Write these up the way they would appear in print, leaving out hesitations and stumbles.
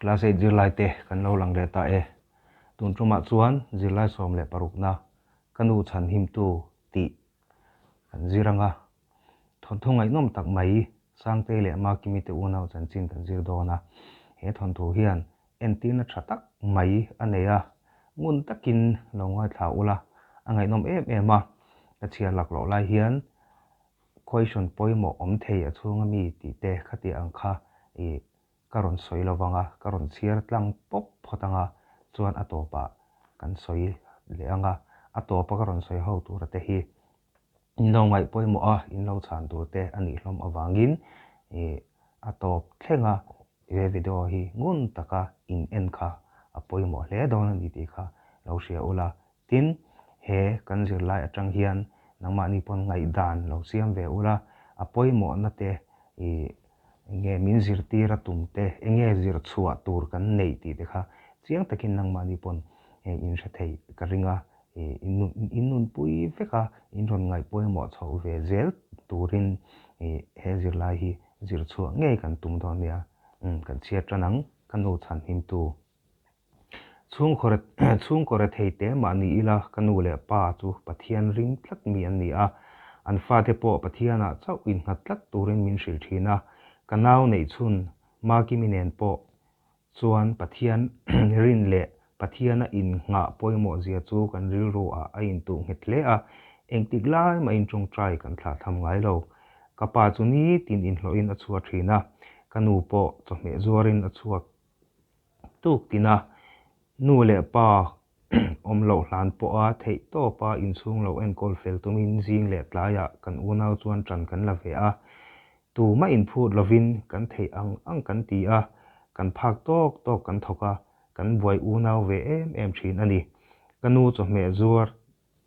Class eight zirlai te kan lo lang leh ta e. Tun tumah chuan zirlai 16 na ka nu chhan himtu tih kan zir anga thawnthu ngaihnawm tak mai Sangtei leh Makimi te unau chanchin kan zir dawn a. He thawnthu hian entirna tha tak mai a nei a, ngun takin lo ngaithla ula a ngaihnawm em em a. Ka chhiar laklawh lai hian question pawimawh awm thei a chhunga mi tih te khati ang kha ih ka rawn sawi lo vang a, ka rawn chhiar tlang pawp phawt ang a, chuan a tawpah kan sawi leh ang a, a tawpa ka rawn sawi ho tura te hi in lo ngaih pawimawh a, in lo chhan tur te a nih hlawm avangin ih a tawp thleng a he video hi ngun taka in en kha a pawimawh hle dawn a ni tih kha lo hria ula. Tin, he kan zirlai atang hian nangmahni pawn ngaihdan lo siam ve ula, a pawimawhna te ih enge min zirtir a tum te, enge zir chhuah tur kan neih tih te kha chiang takin nangmahni pawn in hre thei ka ring a, ih in nunpui vek a, in rawn ngaih pawimawh chhoh ve zel turin ih he zirlai hi zir chhuah ngei kan tum dawn nia. Umm kan chhiat tan ang, ka nu chhanhimtu. Chhungkaw rethei te mah ni ila ka nu leh pa chu Pathian ring tlat mi an ni a, an fate pawh Pathianah chauh innghat tlat turin min hrilh thin a, ka nau neih chhun Makimi nen pawh chuan Pathian rin leh Pathiana innghah pawimawh zia chu kan rilru ah a intuh nghet hle a, engtik lai mahin tawngtai kan thlah tham ngai lo. Ka pa chu nitin inhlawhin a chhuah thin a, ka nu pawh chawhmeh zuarin a chhuak Tuk tina nu leh pa awm loh hlan pawha theih tawpa inchhung lo enkawl fel tumin zing leh tlaiah kan unau chuan ṭan kan la ve a. Tumah inphut lovin kan theih ang ang kan ti a, kan phak tawk tawk kan thawk a, kan buai unau ve em em ṭhin a ni. Ka nu chawhmeh zuar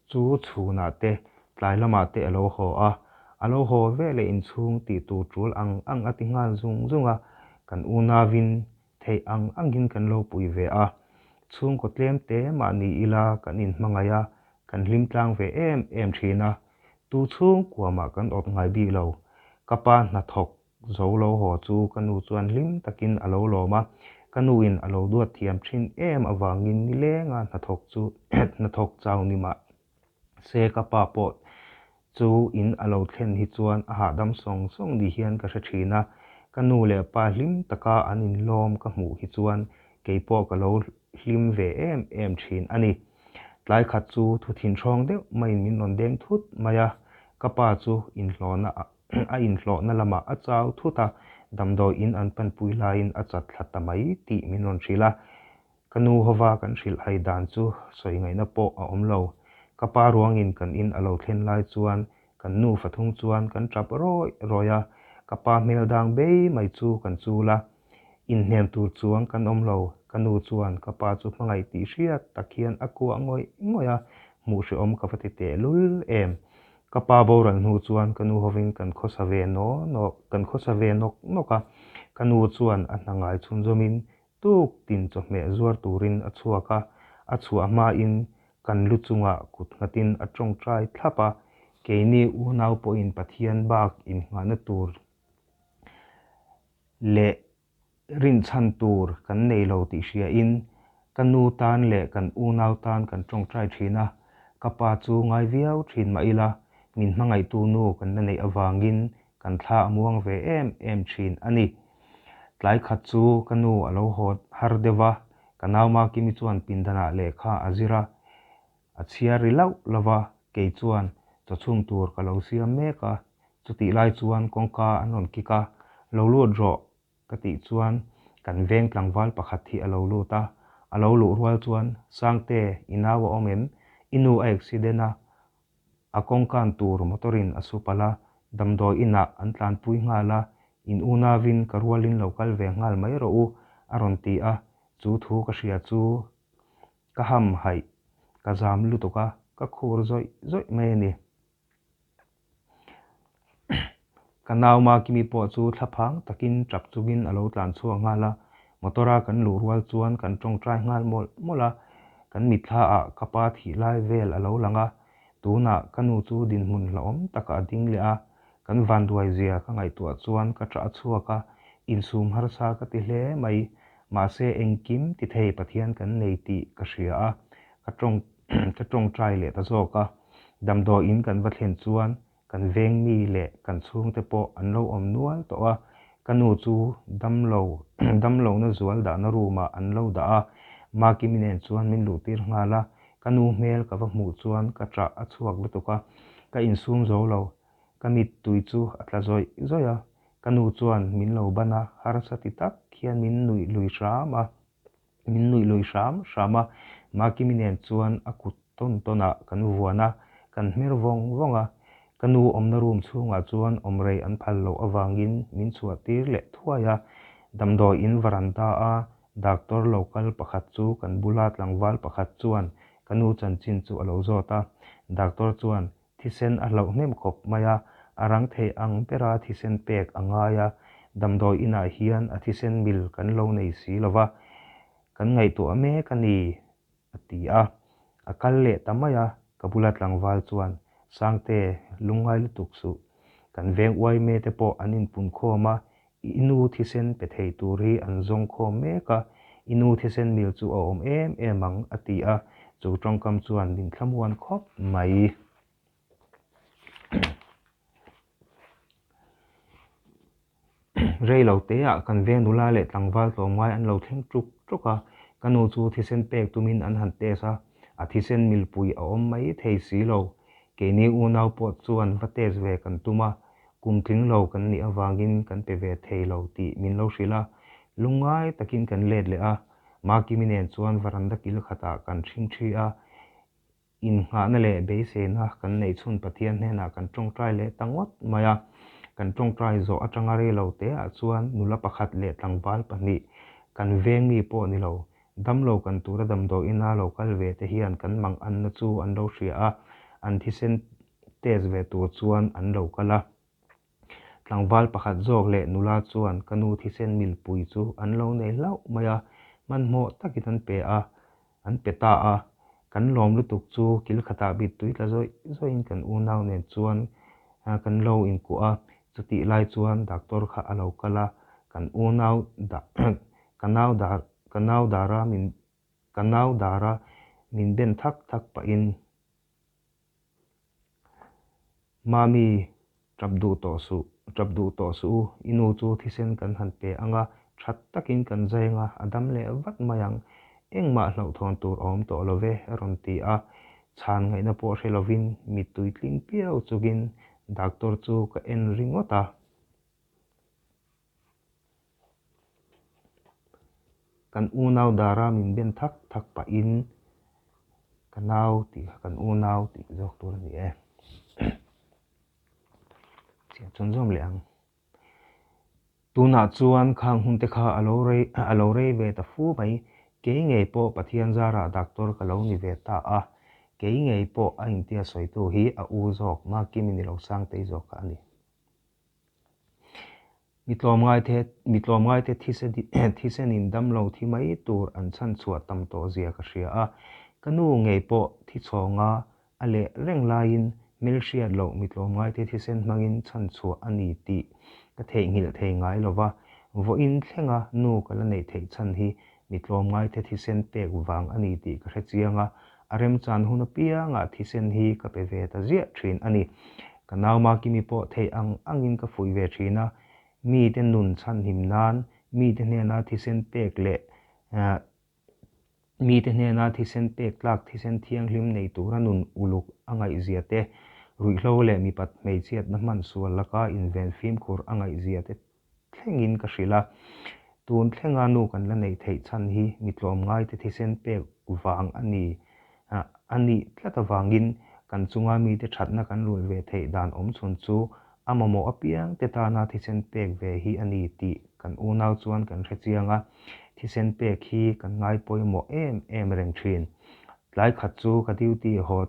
Chu chhunah te tlai lamah te a lo haw a, a lo haw veleh inchhung tih tur tul ang ang a ti nghal zung zung a, kan unauin theih ang angin kan lo pui ve a. Chhungkaw tlem te mah ni ila kan inhmangaih a, kan hlim tlang ve em em thin a, tu chhungkua mah kan awt ngai bik lo. Ka pa hnathawk Zo lo haw chu ka nu chuan hlim takin a lo lawm a, ka nuin a lo duat thiam thin em avangin nilenga hnathawk chu hnathawk chau ni mah se ka pa pawh chu in a lo thlen hi chuan a hahdam sawng sawng ni hian ka hre thin a, ka nu leh pa hlim taka an inlawm ka hmuh hi chuan kei pawh ka lo hlim ve em em thin a ni. Tlai khat chu thu thinhrawng deuh maiin min rawn deng thut mai a, ka pa chu inhlawhna A inhlawhna lamah a chau thut a, damdawi in an panpui laiin a chat thla ta mai tih min rawn hrilh a. Ka nu hova kan hrilh hai dan chu sawi ngaihna pawh a awm lo. Ka pa ruangin kan in a lo thlen lai chuan kan nu fathung chuan kan tap rawih rawih a, ka pa hmel dang bei mai chu kan chul a. Inhnem tur chuang kan awm lo, ka nu chuan ka pa chu hmangaih tih hriat tak hian a kuah ngawih ngawih a, hmuh hrehawm ka va ti tehlul em. Ka pa boral hnu chuan ka nu hovin kan khawsa ve naw nawk, kan khawsa ve nawk nawk a, ka nu chuan a hna ngai chhunzawmin tuk tin chawhmeh zuar turin a chhuak a, a chhuah hmain kan lu chungah kut nghatin a tawngtai thlap a, keini unau pawhin Pathian bak innghahna tur leh rinchhan tur kan nei lo tih hriain ka nu tan leh kan unau tan kan tawngtai thin a, ka pa chu ngai viau thin mah ila min hmangaihtu nu kan la neih avangin kan thla a muang ve em em thin a ni. Tlai khat chu ka nu a lo haw har deuh a, ka nau Makimi chuan pindanah lehkha a zir a, A chhiar ri lauh lo va, kei chuan chaw chhum tur ka lo siam mek a, chutih lai chuan kawngka an rawn kik a, Lo lut rawh ka tih chuan kan veng tlangval pakhat hi a lo lut a, a lo luh rual chuan Sangte, i nau a awm em? I nu a accident a, a kawngkan tur motor in a su palh a, damdawi inah an tlanpui nghal a, in unauin ka rualin lo kal ve nghal mai rawh u a rawn ti a, chu thu ka hria chu Ka ham haih, ka zam lutuk a, ka khur zawih zawih mai a ni. Ka nau Makimi pawh chu thlaphang takin tap chungin a lo tlan chhuak nghal a, motor a kan luh rual chuan kan tawngtai nghal mawlh mawlh a, kan mitthla ah ka pa thih lai vel a lo lang a, tunah ka nu chu dinhmun hlauhawm takah a ding leh a, kan vanduai zia ka ngaihtuah chuan ka ṭah chhuak a, insum harsa ka ti hle mai. Mahse engkim ti thei Pathian kan nei tih ka hria a, ka tawng ka tawngtai leh ta zawk a. Damdawiin kan va thlen chuan kan veng mi leh kan chhungte pawh an lo awm nual tawh a, ka nu chu damlo damlohna zual dahna room ah an lo dah a, Makimi nen chuan min luh tir nghal a, ka nu hmel ka va hmuh chuan ka ṭah a chhuak lutuk a, ka insum zo lo, ka mittui chu a tla zawih zawih a, ka nu chuan min lo ban a, harsa ti tak hian min nuih lui hram a. Min nuih lui hram hram a, Makimi nen chuan a kut tawn tawn ah kan vuan a, kan hmer vawng vawng a. Ka nu awmna room chhungah chuan awm rei an phal loh avangin min chhuah tir leh thuai a. Damdawi in varanda a doctor lo kal pakhat chu kan bula tlangval pakhat chuan ka nu chanchin chu a lo zawt a. Doctor chuan Thisen a hlauh hnem khawp mai a, a rang thei ang bera thisen pek a ngai a, damdawi inah hian a thisen mil kan lo nei si lo va, kan ngaihtuah mek a ni, a ti a. A kal leh ta mai a, ka bula tlangval chuan, Sangte, lungngai lutuk suh. Kan veng uaime te pawh an inpunkhawm a, i nu thisen pe thei tur hi an zawng khawm mek a, i nu thisen mil chu a awm em em ang, a ti a, chu tawngkam chuan min thlamuan khawp mai. Rei lo teah kan veng nula leh tlangval tlawmngai an lo thleng ṭuk ṭuk a, ka nu chu thisen pek tumin an han test a, a thisen milpui a awm mai thei si lo. Keini unau pawh chuan va test ve kan tum a, Kum tling lo kan nih avangin kan pe ve thei lo tih min lo hrilh a, lungngai takin kan let leh a, Makimi nen chuan varanda kil khatah kan ṭhing ṭhi a, innghahna leh beiseina kan neih chhun Pathian hnenah kan ṭawngṭai leh ta ngawt mai a. Kan ṭawngṭai zawh aṭanga rei lo teah chuan nula pakhat leh tlangval pahnih kan veng mi pawh ni lo, damlo kan tura damdawiina lo kal ve te hian kan manganna chu an lo hria a, an thisen test ve tur chuan an lo kal a. Tlangval pakhat zawk leh nula chuan ka nu thisen milpui chu an lo nei hlauh mai a, hmanhmawh takin an pe a, an pe ta a. Kan lawm lutuk chu kil khatah bit tui tla zawih zawihin kan unau nen chuan kan lo inkuah a. Chutih lai chuan doctor kha a lo kal a, kan unau dah ka nau dar ka nau dara min ka nau dara min ben thak thak pahin Mami, tap duh tawh suh, tap duh tawh suh u, i nu chu thisen kan han pe ang a, that takin kan zai ang a, a dam leh vat mai ang, engmah hlauhthawn tur a awm tawh lo ve, a rawn ti a, chhan ngaihna pawh hre lovin mittui tling piau chugin doctor chu ka en ringawt a. Kan unau dara min ben thak thak pahin ka nau tih kha kan unau tih zawk tur a ni e. Chhiah chun zawm leh ang. Tunah chuan khang hun te kha a lo rei a lo rei ve ta fu mai. Kei ngei pawh Pathian zarah doctor ka lo ni ve ta a. Kei ngei pawh a intia sawitu hi a u zawk Makimi ni lo Sangtei zawk kha a ni. Mi tlawmngaite mi tlawmngaite thisenin damlo thi mai tur an chhanchhuah tam tawh zia ka hria a, ka nu ngei pawh thi chhawnga a leh reng laiin hmelhriat loh mi tlawmngaite thisen hmangin chhanchhuah a ni tih ka theihnghilh thei ngai lo va, vawiin thlenga nu ka la neih theih chhan hi mi tlawmngaite thisen pek vang a ni tih ka hre chiang a, A remchan hun apiangah thisen hi ka pe ve ta ziah thin a ni. Ka nau Makimi pawh theih ang angin ka fuih ve thin a, mite nun chhanhim nan mite hnena thisen pek leh mite hnena thisen pek tlak thisen thianghlim nei tura nun uluk a ngaihzia te, ruihhlo leh mipat hmeichhiatna hman sual laka inven fimkhur a ngaihzia te thlengin ka hrilh a, tun thlenga nu kan la neih theih chhan hi mi tlawmngaite thisen pek vang a ni a nih tlat avangin kan chunga mite thatna kan rulh ve theih dan awm chhun chu a mamawh apiang te tana thisen pek ve hi a ni tih kan unau chuan kan hre chiang a, thisen pek hi kan ngai pawimawh em em reng thin. Tlai khat chu ka duty haw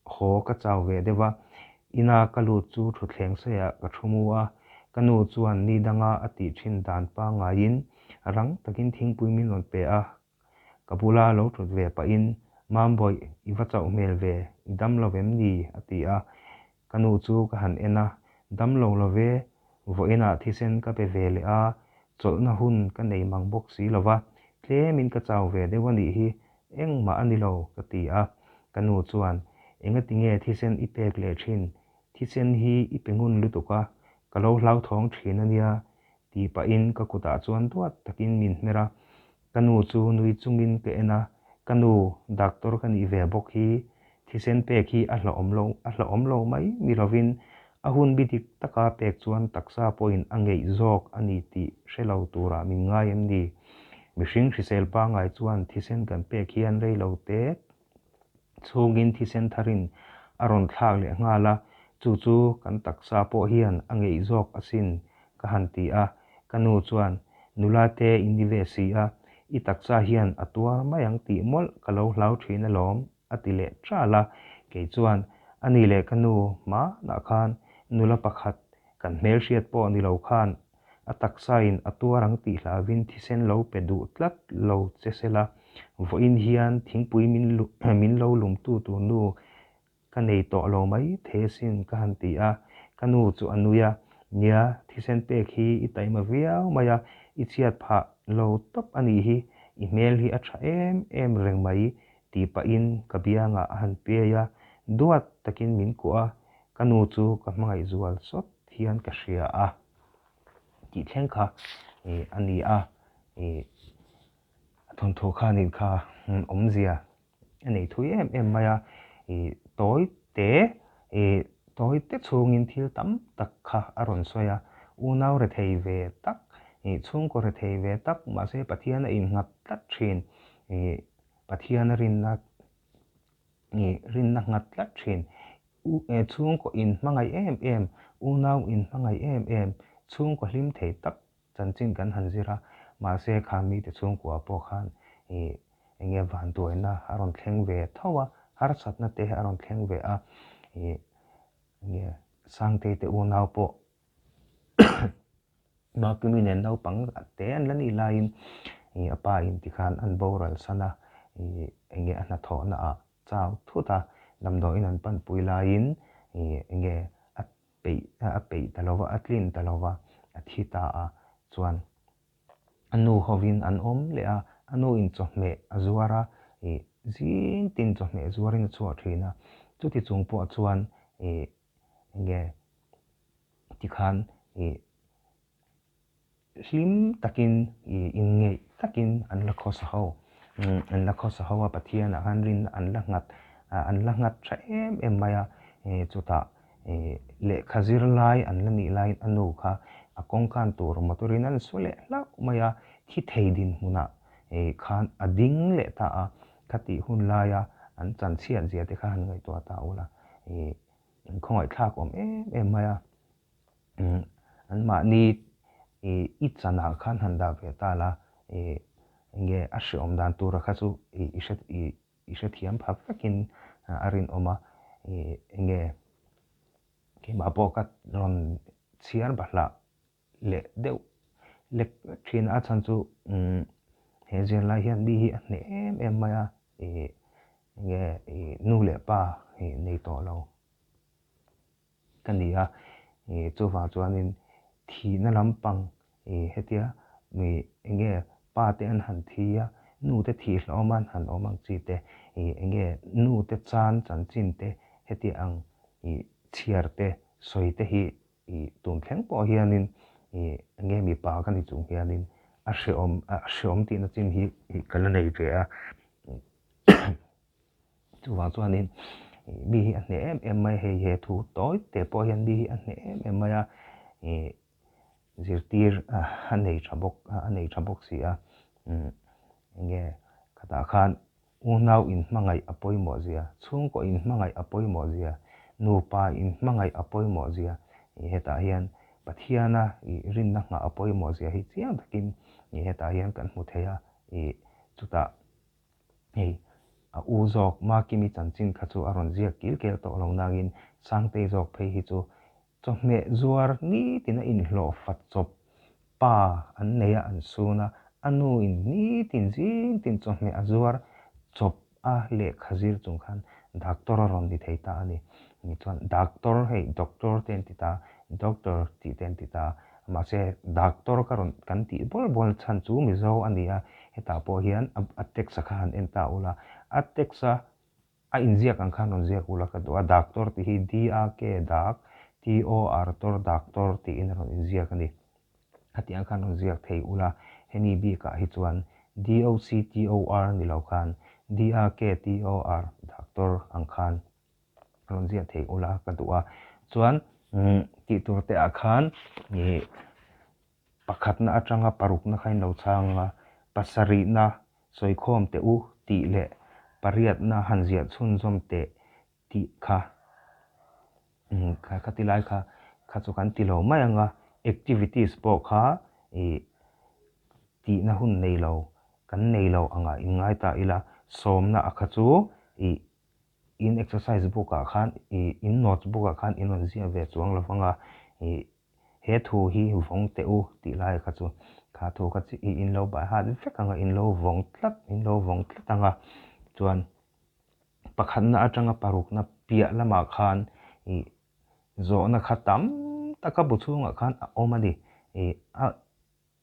Haw ka chau ve deuh a, ina ka lut chu thutthleng sawiah ka thu mu a, ka nu chuan ni danga a tih thin dan pangaiin rang takin thingpui min rawn pe a, ka bula lo thut ve pahin, Mambawi, i va chauh hmel ve, i dam lo vem ni? a ti a, ka nu chu ka han en a, Dam lo lo ve, vawiinah thisen ka pe ve leh a, Chawlhna hun ka nei mang bawk si lo va, tlemin ka chau ve deuh a nih hi, engmah a ni lo, ka ti a. Ka nu chuan, Engati nge thisen i pek leh thin? Thisen hi i pe ngun lutuk a, ka lo hlauthawng thin a nia, tih pahin ka kutah chuan duat takin min hmer a. Ka nu chu nui chungin ka en a, Ka nu, doctor ka nih ve bawk hi, thisen pek hi a hlauhawm lo, a hlauhawm lo mai ni lovin a hun bi dik taka pek chuan taksa pawhin a ngeih zawk a ni tih hre lo turah min ngai em ni? Mihring hrisel pangngai chuan thisen kan pek hian rei lo te chhungin thisen tharin a rawn thlak leh nghal a, chu chu kan taksa pawh hian a ngeih zawk asin ka han ti a, ka nu chuan, Nula te in ni ve si a, i taksa hian a tuar mai ang tih mawlh ka lo hlau thin alawm, a ti leh ṭal a, kei chuan, A ni leh ka nu hmanah khan nula pakhat kan hmelhriat pawh ni lo khan a taksain a tuar ang tih hlauvin thisen lo pe duh tlat lo che sela, vawiin hian thingpui min lo lumtu tur nu Ka nei tawh lo mai thei asin ka han ti a, ka nu chu a nui a, Nia, thisen pek hi i taima viau mai a, i chhiat phah lo tawp a nih hi, i hmel hi a tha em em reng mai tih pahin ka biangah a han piai a, duat takin min kuah a, ka nu chu ka hmangaih zual sawt hian ka hria a tih thleng kha a ni a, a thawnthu khanin kha awmzia A nei thui em em mai a, ih tawi te, ih tawi te chhungin thil tam tak kha a rawn sawi a, unau rethei ve tak, ih chhungkaw rethei ve tak, mahse Pathian a innghat tlat thin, ih Pathian a rinna, ih rinna nghat tlat thin, u chhungkaw inhmangaih em em, unau inhmangaih em em, chhungkaw hlim thei tak Chanchin kan han zir a, mahse kha mite chhungkua pawh khan ih eng nge vanduaina a rawn thleng ve tho a, harsatna te a rawn thleng ve a, ih eng nge Sangtei te unau pawh Makimi nen naupang te an la nih laiin ih a pa in tikhan an boral san a, ih eng nge a hnathawhna ah chau thut a, damdawiin an panpui laiin ih eng nge a peih a peih ta lo va, a tlin ta lo va, a thi ta a, chuan a nu hovin an awm leh a, a nu in chawhmeh a zuar a, ih zing tin chawhmeh zuarin a chhuah thin a, chuti chung pawh chuan ih enge tikhan ih Hlim takin, inngeih takin an la khawsa ho. An la khawsa ho a, Pathianah khan rinna an la nghat, an la nghat tha em em mai a. Chutah lehkha zir lai an la nih laiin a nu kha a kawngkan tur motorin an su leh hlauh mai a, thi thei dinhmunah khan a ding leh ta a. Khatih hun laia an chanchhiat zia te kha han ngaihtuah ta ula, inkhawngaihthlak awm em em mai a. An mahni i chanah khan han dah ve ta la, enge a hreawm dan tura kha chu i hrethiam phak vekin a rinawm a, enge keimah pawh ka rawn chhiar bahlah leh deuh lek thin a chhan chu he zirlai hian mi hi a hneh em em mai a, enge nu leh pa nei tawh lo. Ka ni a, chuvang chuanin thihna lampang hetia enge pa te an han thi a, nu te thih hlawm an han awm ang chi te, enge nu te chan chanchin te heti ang chhiar te sawi te hi tun thleng pawh hianin enge mipa ka ni chung hianin a hreawm a hreawm tihna chin hi ka la nei ve a. Chuvang chuanin mi hi a hneh em em mai hei he thu tawi te pawh hian mi hi a hneh em em mai a, ih zirtir a nei tha bawk a nei tha bawk si a, enge khatah khan unau inhmangaih a pawimawh zia, chhungkaw inhmangaih a pawimawh zia, nupa inhmangaih a pawimawh zia, ih hetah hian Pathiana ih rinna nghah a pawimawh zia hi chiang takin ih hetah hian kan hmu thei a, ih chutah. Hei, a u zawk Makimi chanchin kha chu a rawn ziak kil kel tawh lo nangin Sangtei zawk phei hi chu chawhmeh zuar nitin a inhlawh fat chawp pa an nei a an sun a, a nu in nitin zing tin chawhmeh a zuar chawp a lehkha zir chung khan doctor a rawn ni thei ta a ni. Ni chuan doctor hei doctor te an ti ta, doctor tih te an ti ta. Mahse Doctor ka rawn kan tih bawl bawl chhan chu Mizo a ni a, hetah pawh hian a text a kha han en ta ula, a text a a inziak ang khan rawn ziak ula ka duh a, Doctor tih hi D-A-K dak, T-O-R tor Doctor tiin a rawn inziak a ni. Khatiang ang khan rawn ziak thei ula, hemi bikah hi chuan D-O-C-T-O-R ni lo khan D-A-K-T-O-R Doctor ang khan rawn ziak thei ula ka duh a. Chuan tih tur te ah khan ih pakhatna atanga parukna kha in lo chhang a, pasarihna sawikhawm teh u tih leh pariatna han ziah chhunzawm teh tih kha kha ti lai kha kha chu kan ti lo mai ang a, activities pawh kha ih tihna hun nei lo kan nei lo angah in ngai ta ila, sawmna a kha chu ih in exercise book ah khan ih in notes book ah khan in rawn ziak ve chuang lo vang a, ih he thu hi vawng teh u tih lai kha chu kha thu kha chu ih in lo by heart vek ang a, in lo vawng tlat in lo vawng tlat ang a, chuan pakhatna atanga parukna piah lamah khan ih zawhna kha tam taka bu chhungah khan a awm a ni, ih a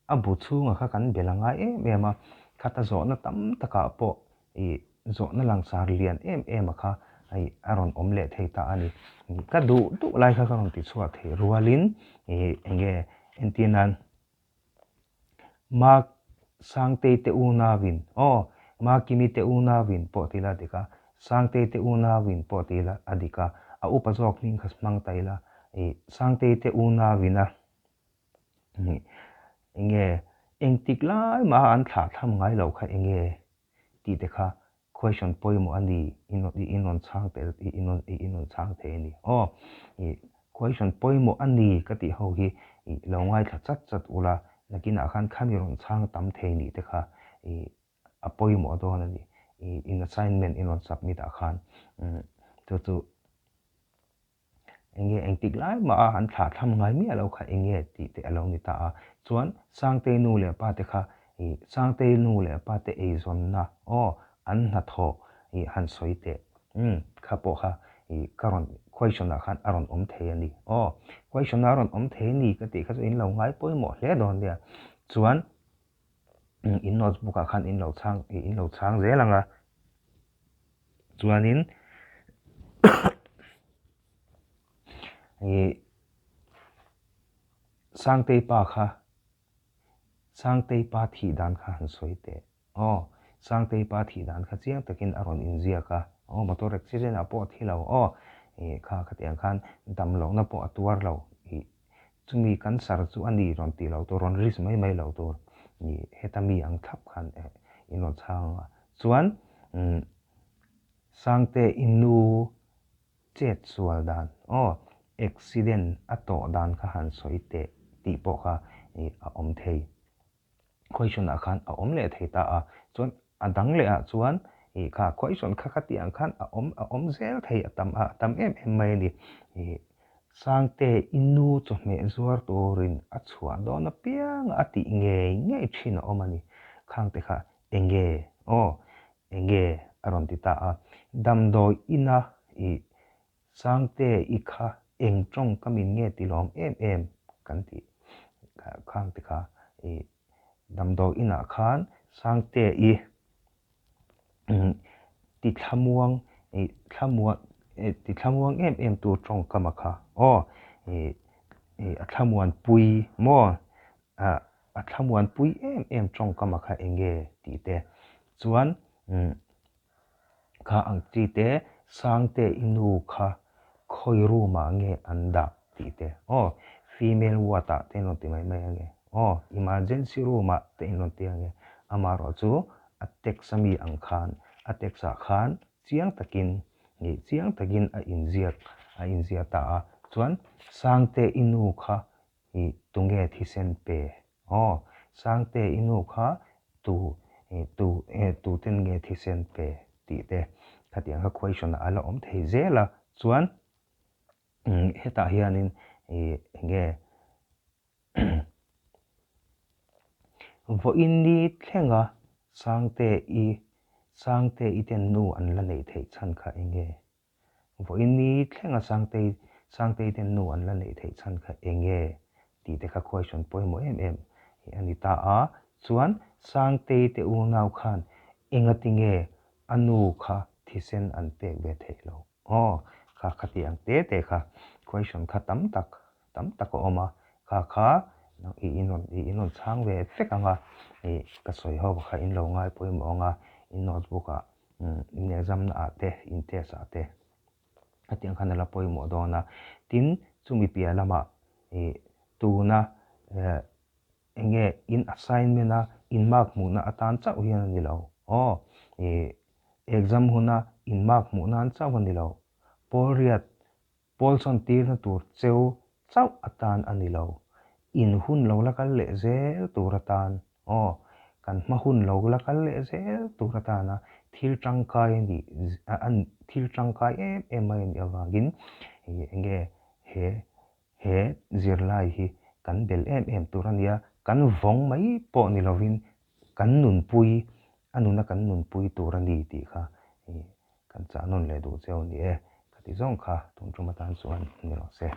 A bu chhunga kha kan bel a ngai em em a, khata zawhna tam takah pawh ih zawhna langsar lian em em a kha ih a rawn awm leh thei ta a ni. Ka duh duh lai kha ka rawn ti chhuah theih rualin ih eng nge entir nan Mark Sangtei te unauin aw Markimi te unauin pawh ti ila a dik a, Sangtei te unauin pawh ti ila a dik a, a upa zawk hming kha hmang ta ila ih Sangtei te unauin a Enge engtik lai maha an thlah thlam ngai loh kha enge tih te kha question pawimawh a ni i in rawn chhang tel i in rawn i in rawn chhang thei a ni aw i question pawimawh a ni ka tih ho hi i lo ngaithla chat chat ula nakinah khan khami rawn chhang tam thei nih te kha i a pawimawh dawn a ni i in assignment in rawn submit ah khan chu chu Enge engtik lai mah a an thlah thlam ngai miah lo kha enge tih te a lo ni ta a. Chuan Sangtei nu leh pa te kha ih Sangtei nu leh pa te eizawnna aw an hnathawh ih han sawi teh umm kha pawh kha ih ka rawn question ah khan a rawn awm thei a ni aw question ah a rawn awm thei a ni ka tih kha chu in lo ngai pawimawh hle dawn nia. Chuan in notebook ah khan in lo chhang ih in lo chhang zel ang a. Chuanin ih Sangtei pa kha Sangtei pa thih dan kha han sawi teh aw Sangtei pa thih dan kha chiang takin a rawn inziak a aw motor accident ah pawh a thi lo aw ih kha khatiang khan dam lohna pawh a tuar lo ih chumi cancer chu a ni rawn tih loh tur rawn risk mai mai loh tur ih heta mi ang thlap khan in rawn chhang ang a Chuan Sangte i nu chet sual dan aw accident a tawh dan kha han sawi teh tih pawh kha a awm thei. Question ah khan a awm leh thei ta a, chuan a dang leh ah chuan ih kha question kha kha tih ang khan a awm a awm zel thei a tam a tam em em mai a ni. Ih Sangte i nu chawhmeh zuar turin a chhuah dawn apiang a tih ngei ngei thin a awm a ni. Khangte kha Enge? Aw, enge? a rawn ti ta a. Damdawi ina i Sangte i kha eng tawng ka min nge ti lawm em em kan tih khang te kha i damdawi inah khan Sangte i ti thlamuang i thlamuang ti thlamuang em em tu tawngkam a kha aw i a thlamuan pui maw a A thlamuanpui em em tawngkam a kha enge tih te chuan kha ang chi te Sangte i nu kha khawi room ah nge an dah tih te aw female ward ah te in rawn ti mai mai ange aw emergency room ah te in rawn ti ange amaherawh chu a text ami ang khan a text ah khan chiang takin ih chiang takin a inziak a inziak ta a chuan Sangte i nu kha I tunge thisen pe? Aw, Sangte i nu kha tu tu tuten nge thisen pe tih te khatiang kha question ah a la awm thei zel a, chuan hetah hianin i enge vawiin ni thlenga Sangte i Sangte i ten nu an la neih theih chhan kha enge? Vawiin ni thlenga Sangtei Sangtei ten nu an la neih theih chhan kha eng nge? Tih te kha question pawimawh em em a ni ta a. Chuan Sangtei te unau khan engati nge a nu kha thisen an pek ve theih loh? Aw, kha khati ang te te kha question kha tam tak tam tak a awm a, kha kha i in rawn i in rawn chhang ve vek ang a, i ka sawi ho kha in lo ngai pawimawh ang a, in notebook ah in exam na ah te in test ah te hetiang khan a la pawimawh dawn a, tin chumi piah lamah i tuna eng nge in assignment a in mark hmuhna atan chauh hian a ni lo aw, i exam huna in mark hmuh nan chauh a ni lo, pawl riat Pawl sawn tirna tur cheu chauh atan a ni lo. In hun lo la kal leh zel tur atan, aw, kan hma hun lo la kal leh zel tur atana thil tangkai a nih, thil tangkai em em mai a nih avangin enge he he zirlai hi kan bel em em tur a nia, kan vawng mai pawh ni lovin kan nunpui, a nuna kan nunpui tur a ni tih kha Kan chah nawn leh duh cheu ni e, ka ti zawng kha tun tum atan chuan ni rawh se.